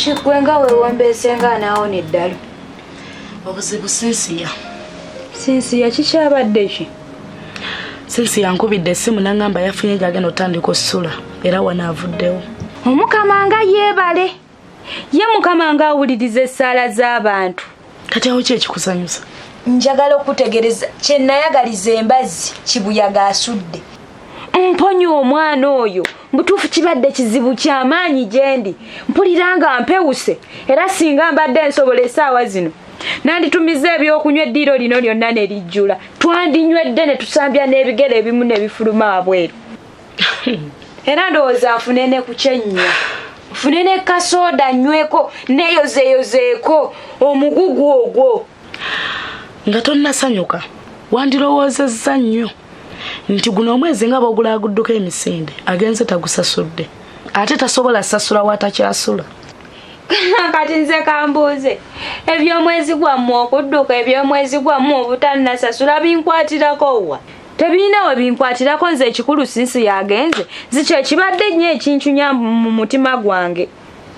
Kigwe nga weewombeese nga anaawona eddalu. Obuzibu Sinsiya. Sinsiya kikyabadde ki? Sinsiya nkubidde essimu n'aŋŋamba yafunye gy'agenda otandika osula era wano avuddewo. Omukama nga yeebale. Ye Mukama nga awuliriza essaala z'abantu. Kati awo ki ekikusanyusa? Njagala okukutegereza kye nayagaliza embazzi kibuyaga asudde. Mponye omwana oyo. Mbutuufu kibadde kizibu kyamaanyi gyendi. Mpulira nga mpewuse era singa mbadde nsobola essaawa zino nanditumiza ebyokunywa eddiiro lino lyonna ne lijjula. Twandinywedde ne tusambya n'ebigere ebimu ne bifuluma wabweru. Era ndowooza nfune ne ku kyennywa. Nfune ne kasooda nyweko neeyozeeyozeeko omugugu ogwo. Nga tonnasanyuka wandirowoozezza nnyo nti guno omwezi nga bw'ogulaagudduka emisinde agenze tagusasudde ate tasobola sasula w'atakyasula. Kati nze kambuuze eby'omwezi gwammwe okudduka eby'omwezi gwammwe obutannasasula binkwatirako wa? Tebirina we binkwatirako nze ekikulu sinsi yagenze nzi kyekibadde nnyo ekincunya mu mutima gwange.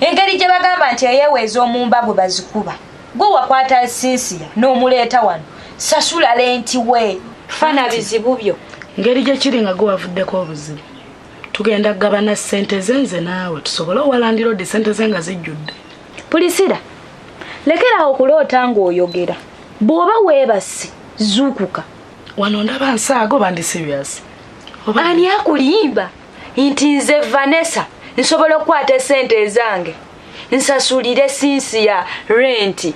Engeri gye bagamba nti eyeeweeza omumba gwe bazikuba gwe wakwata Sinsiya n'omuleeta wano sasula lenti we fana bizibu byo. Ngeri gye kiri nga gwe wavuddeko obuzibu tugenda kugabana ssente ze nze naawe tusobole owalandiroodi ssente ze nga zijjudde. Pulisira lekerawo okuloota ng'oyogera bw'oba weebase zuukuka. Wano ndaba nsaaga oba ndi serious? Ani akulimba nti nze Vanessa nsobola okukwata essente ezange nsasulire Sinsiya renti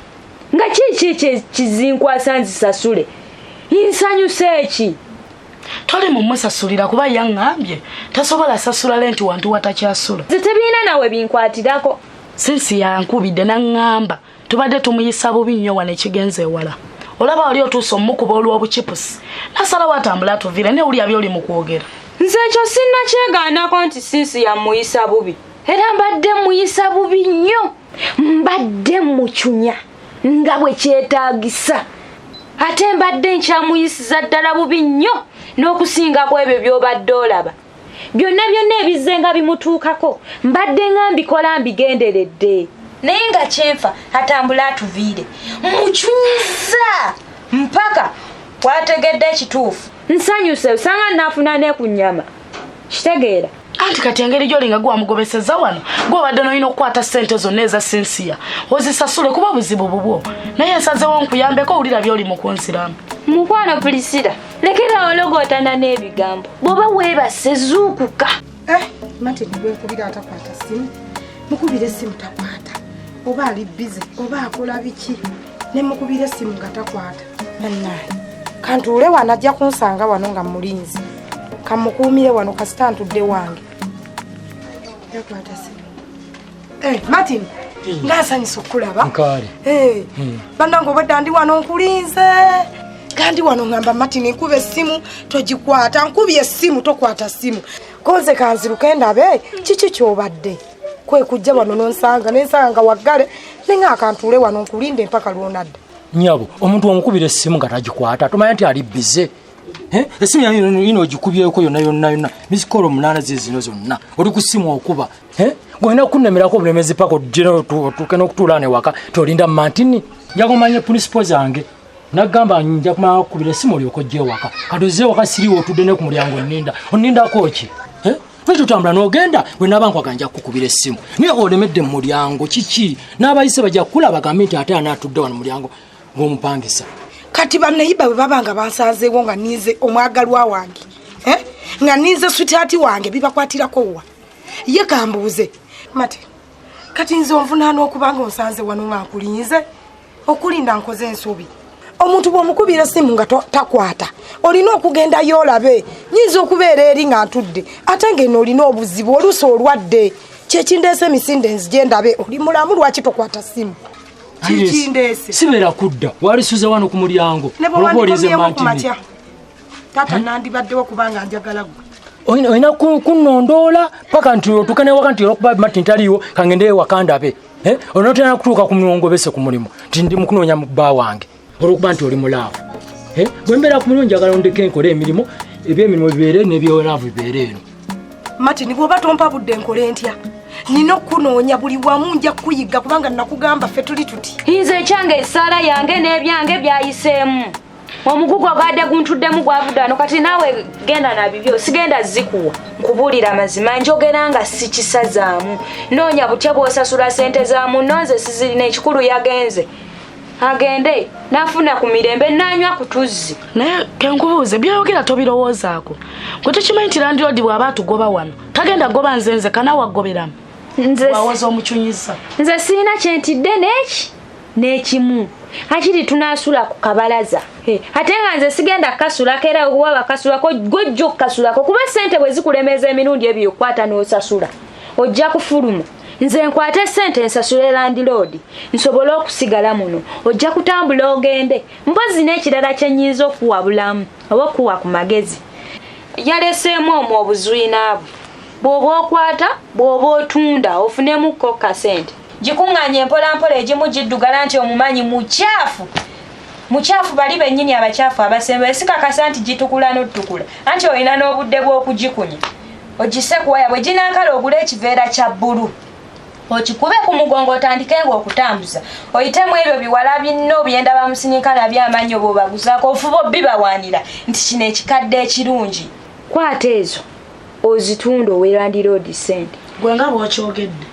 nga kiki kizinkwasa nzisasule nsanyuse eki? Toli mumusasulira kuba yaŋŋambye tasobola sasula renti wantu watakyasula. Nze tebirina nawe binkwatirako. Sinsiya yankubidde n'aŋŋamba tubadde tumuyisa bubi nnyo wano ekigenze ewala. Olaba wali otuuse omukuba olw'obukipusi nasalawo atambule atuviire naye wulira by'oli mu kwogera. Nze ekyo sinnakyegaanako nti Sinsiya mmuyisa bubi era mbadde mmuyisa bubi nnyo mbadde mmucunya nga bwe kyetaagisa ate mbadde nkyamuyisiza ddala bubi nnyo n'okusinga ku ebyo by'obadde olaba. Byonna byonna ebizze nga bimutuukako mbadde nga mbikola mbigenderedde. Naye nga kyenfa atambule atuviire mucunyiza mpaka wategedde ekituufu. Nsanyuse osanga naafuna ne ku nnyama kitegeera. Anti kati engeri gy'oli nga gwe wamugobeseza wano gw'obadde n'olina okukwata ssente zonna eza Sinsiya ozisasule kuba buzibu bubwo naye nsazeewo nkuyambeko owulira by'oli mu kunziramu. Mukwano Pulisira lekera ologootana n'ebigambo bw'oba weebase zuukuka. Martin gwe nkubira atakwata ssimu mukubira essimu takwata oba ali bize oba akola biki ne mukubira essimu nga takwata. Bannange kantuule wano ajja kunsanga wano nga mulinzi kamukuumire wano kasita ntudde wange. Yakwata ssimu. Martin nga nsanyusa okukulaba. Nkaale. Bannange obwedda ndi wano nkulinze. Kandi wano ngamba Martin nkuba essimu togikwata nkubye essimu tokwata ssimu. Konze kanziruke ndabe kiki ky'obadde kwe kujja wano n'onsanga nensanga nga waggale nenga akantuule wano nkulinde mpaka lw'onadda. Nnyabo omuntu omukubira essimu nga tagikwata tomanya nti ali bize. Essimu yange ino ogikubyeko yonna yonna yonna misikolo 8 ze zino zonna oli ku ssimu okuba. Gw'olina kunnemerako obulemezi paka ojje otuuke n'okutuula wano ewaka tolinda Martin. Nja kumanya principle zange. Nagamba nja kumala kukubira essimu olyoke ojje ewaka. Kati ozze ewaka siriiwo otudde ne ku mulyango onninda. Onnindako ki? Lwaki totambula n'ogenda? Bwe naaba nkwaga nja kukukubira essimu. Naye olemedde mu mulyango kiki? N'abayise bajja kukulaba bagambe nti ate ani atudde wano mu mulyango ng'omupangisa. Kati banneyiba bwe baba nga bansanzeewo nga nninze omwagalwa wange, nga nninze sweetheart wange bibakwatirako wa? Ye kambuuze. Mate, kati nze onvunaana okuba nga onsanze wano nga nkulinze? Okulinda nkoze ensobi. Omuntu bw'omukubira essimu nga takwata olina okugendayo olabe. Nnyinza okubeera eri nga ntudde ate ng'eno olina obuzibu oluusi olwadde. Kyekindeese emisinde nzije ndabe oli mulamu lwaki tokwata ssimu? Kikindeese. Sibeera kudda walisuze wano ku mulyango. Ne bwe Olwokuba olinze wandikomyewo ku Martin. makya. Taata nandibaddewo kubanga njagala ggwe. Olina kunnondoola paka nti otuuke n'ewaka nti olwokuba Martin taliiwo kangende ewaka ndabe. Onootera kutuuka ku mulongobese ku mulimu nti ndi mu kunoonya mu bba wange olwokuba nti oli mulaavu. Bwe mbeera ku mulimu njagala ondeke nkole emirimu, ebyemirimu bibeere n'ebyolaavu bibeere eno. Martin bw'oba tompa budde nkole ntya? Nina okunoonya buli wamu, nja kukuyiga kubanga nakugamba ffe tuli tuti. Nze ekyange essaala yange n'ebyange byayiseemu. Omugugu ogwadde guntuddemu gwavudde wano, kati naawe genda na bibyo, sigenda zikuwa. Nkubuulira amazima, njogera nga sikisazaamu. Noonya butya bw'osasula ssente za munno, nze sizirina. Ekikulu yagenze, agende n'afuna ku mirembe, n'anywa ku tuzzi. Naye kenkubuuze, byoyogera tobirowoozaako? Gwe tukimanyi nti landiroodi bw'aba atugoba wano tagenda goba nze nze kanaawe agoberamu. Wawoza omucunyizza. Nze sirina kyentidde n'eki n'ekimu, akiri tunaasula ku kabalaza. Ate nga nze sigenda kukasulako, era okuba bakasulako gwojja okukasulako, kuba ssente bwe zikulemeeza emirundi ebiri okukwata n'osasula ojja kufuluma. Nze nkwate ssente nsasule landiroodi nsobole okusigala muno, ojja kutambula ogende. Mpozi n'ekirala kye nnyinza okuwabulamu oba okuwa ku magezi, yaleseemu omwo obuzwina bwe bw'oba okwata, bw'oba otunda ofunemukko kasente, gikuŋŋaanye mpolampola, egimu giddugala nti omumanyi mukyafu mukyafu, bali bennyini abakyafu abasembayo, sikakasa nti gitukula n'otukula, anti olina n'obudde bw'okugikunya ogisse ku waya, bwe ginaakala ogule ekiveera kya bbulu okikube ku mugongo otandike ng'okutambuza, oyitemu ebyo biwala binno byendaba musinikana by'amannyo bw'obaguzaako, ofuba obibawaanira nti kino ekikadde ekirungi. Kwata ezo ozitunda owe landiroodi ssente. Gwe nga bw'okyogedde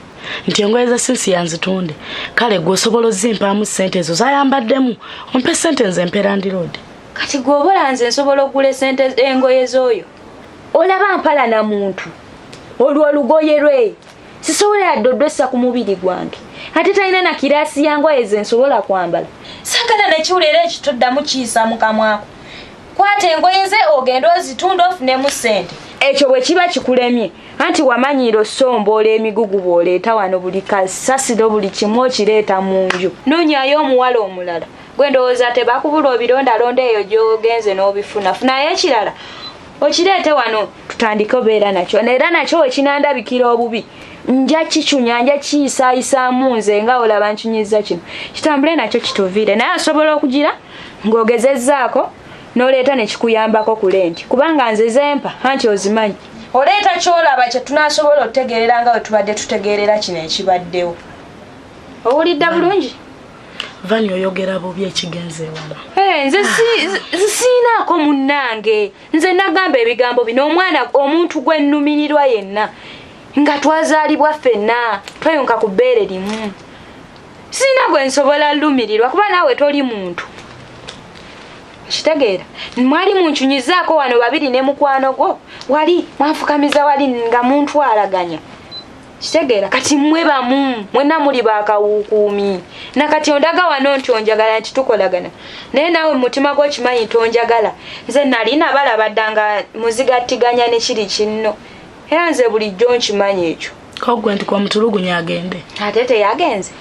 nti engoye za Sinsi yanzitunde, kale gwe osobola ozimpaamu ssente ezo zayambaddemu, ompe ssente nze mpe landiroodi. Kati gwe obola nze nsobola okugula esente engoye z'oyo? Olaba mpala na muntu, olwo olugoye lwe sisobola yadde odwessa ku mubiri gwange, ate talina na kiraasi ya ngoye ze nsobola kwambala. Saagala nekiwula era ekitoddamu kiyisa mu kamwako. Kwata engoye ze ogende ozitunda ofunemu ssente. Ekyo bwe kiba kikulemye, anti wamanyiira osomboola emigugu bw'oleeta wano, buli kasasiro buli kimu okireeta mu nju. Noonyayo omuwala omulala gwe ndowooza tebakubula obirondalonda eyo gy'ogenze n'obifuna. Funayo ekirala okireete wano tutandike obeera nakyo, era nakyo wekinandabikira obubi nja kicunya, nja kiyisaayisaamu nze nga olaba nkinyiza kino, kitambule nakyo kituviire. Naye osobola okugira ng'ogezezzaako n'oleeta ne kikuyambako ku lenti, kubanga nze zempa anti ozimanyi, oleeta kyolaba kye tunaasobola otutegeerera nga bwe tubadde tutegeerera kino ekibaddewo. Owulidde bulungi? Vani, oyogera bubi ekigenze ewala. Nze siinaako munnange, nze nagamba ebigambo bino omwana omuntu gwe nnumirirwa yenna nga twazaalibwa ffenna, tweyunka ku bbeere limu, siina gwe nsobola lumirirwa kuba naawe toli muntu. Kitegeera mwali munkyunyizaako wano babiri ne mukwano gwo, wali mwanfukamiza wali nga muntwalaganya. Kitegeera kati mmwe bamu mwenna muli bakawukuumi, nakati ondaga wano nti onjagala nti tukolagana, naye naawe mu mutima gwo okimanyi tonjagala. Nze nali nabalaba dda nga muzigattiganya ne kiri kinno, era nze bulijjo nkimanyi ekyo. Kogwe nti kwamutulugunya agende. Ate teyagenze,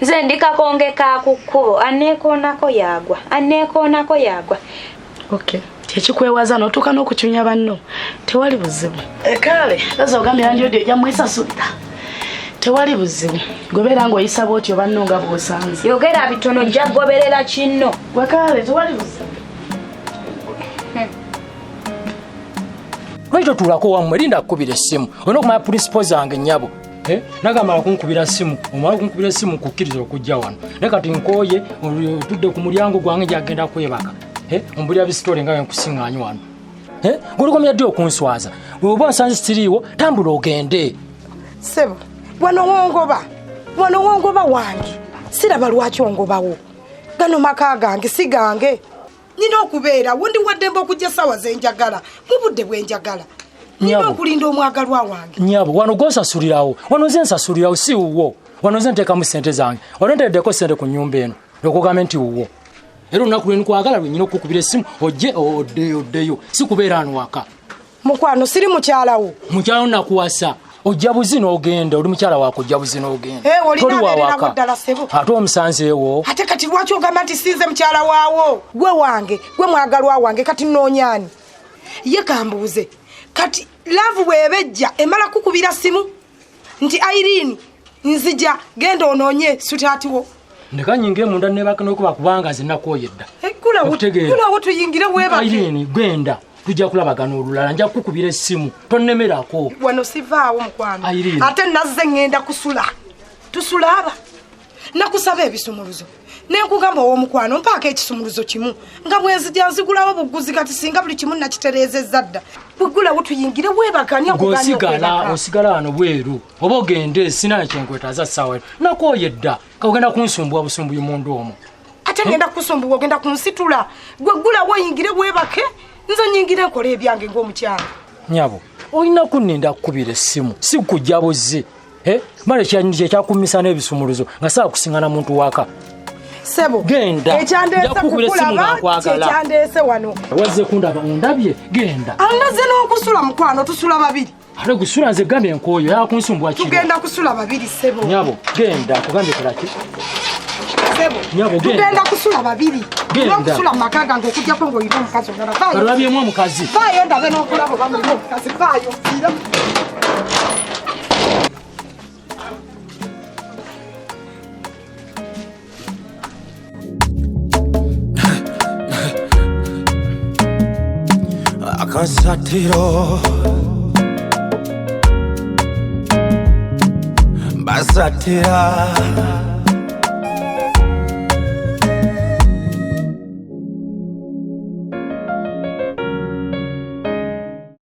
nze ndi kakonge ka ku kkubo, aneekoonako yaagwa, aneekoonako yaagwa. Okay, kyekikwewaza n'otuuka n'okucunya banno, tewali buzibu. Kale eza ogambye landiroodi ojja mwesasulira, tewali buzibu, gobeera ng'oyisa bwotyo banno nga bw'osanze. Yogera bitono, ojja kugoberera kinno. Gwe kale tewali buzibu. Lwaki totuulako wammwe? Linda akukubira essimu, olina okumanya principle zange nnyabo. Nagamala kunkubira ssimu, omala kunkubira essimu nkukkiriza okujja wano, naye kati nkooye, otudde ku mulyango gwange, njagenda kwebaka. Ombulira bisitole nga wenkusiŋŋaanyi wano. Golikomya ddi okunswaza? Bweoba onsanze siriiwo, tambula ogende. Ssebo, wano wongoba, wano wongoba wange, siraba lwaki ongobawo. Gano maka gange, si gange. Nina okubeerawo, ndi waddembe okujja essaawa zenjagala mu budde bwenjagala. Nina Nyabo. okulinda omwagalwa wange. Nyabo, wano gosasulirawo, wano nze nsasulirawo, si wuwo. Wano nze nteekamu sente zange, wano nteereddeko sente ku nnyumba eno, okugambe nti wuwo. Era olunaku lwe nkwagala lwenyina okukubira essimu ojje oddeyo, si kubeera ano waka. Mukwano, siri mukyalawo. Mukyala nakuwasa, ojja buzi n'ogenda, oli mukyala wakujja buzi n'ogenda. Olina Toli wa abeererawo waka. ddala, ssebo. Ate omusanzeewo. Ate kati lwaki ogamba nti sinze mukyala waawo? Gwe wange, gwe mwagalwa wange, kati noonyaani? Ye kambuuze, kati love bw'eba ejja emala kukubira simu nti Irene nzija, genda onoonye sweetheart wo? Ndeka nyingire munda nebaka nokuba, kubanga nze nakooye dda. Okutegeera. Gulawo tuyingire weebake. Irene, genda. Tujja kulabagana olulala, nja kukubira essimu, tonnemerako. Wano sivaawo mukwano. Irene. Ate nazze ŋŋenda kusula. Tusula aba. Nakusaba ebisumuluzo. Nenkugamba ow'omukwano mpaako ekisumuluzo kimu. Nga bwe nzija nzigulawo bugguzi kati singa buli kimu nakitereezezza dda. Bw'oggulawo tuyingire weebaka, ani akugaanye Ng'osigala okwebaka? osigala wano bweru oba ogende, sina kyenkwetaaza ssaawa eno. Nakooye dda, ka ogenda kunsumbuwa busumbuyi munda omwo. Ate ngenda kukusumbuwa, ogenda kunsitula. Gwe ggulawo oyingire weebake, nze nyingire nkole ebyange ng'omukyala. Nyabo, olina kunninda kukubira essimu, si kujja buzzi. Male kyekyakumisa n'ebisumuluzo nga saa kusiŋana muntu waka. Sebo, Genda. ekyandeese Nja kukubira essimu kukulaba nga nkwagala. kyekyandeese wano. Wazze kundaba, ondabye, genda. Annaze n'okusula mukwano, tusula babiri. Ate gusula nze gambye enkooyo yakunsumbuwa kiro. Tugenda kusula babiri sebo. Nyabo, genda, kugambye kolaki? Sebo, Nyabo, genda. tugenda kusula babiri. Genda. N'okusula mu maka gange okuggyako ng'olina omukazi omulala. Vaayo. Kalulabyemu omukazi. Vaayo ndabe n'okulaba oba mulimu omukazi. Vaayo nfiira. Akasatiro basatira.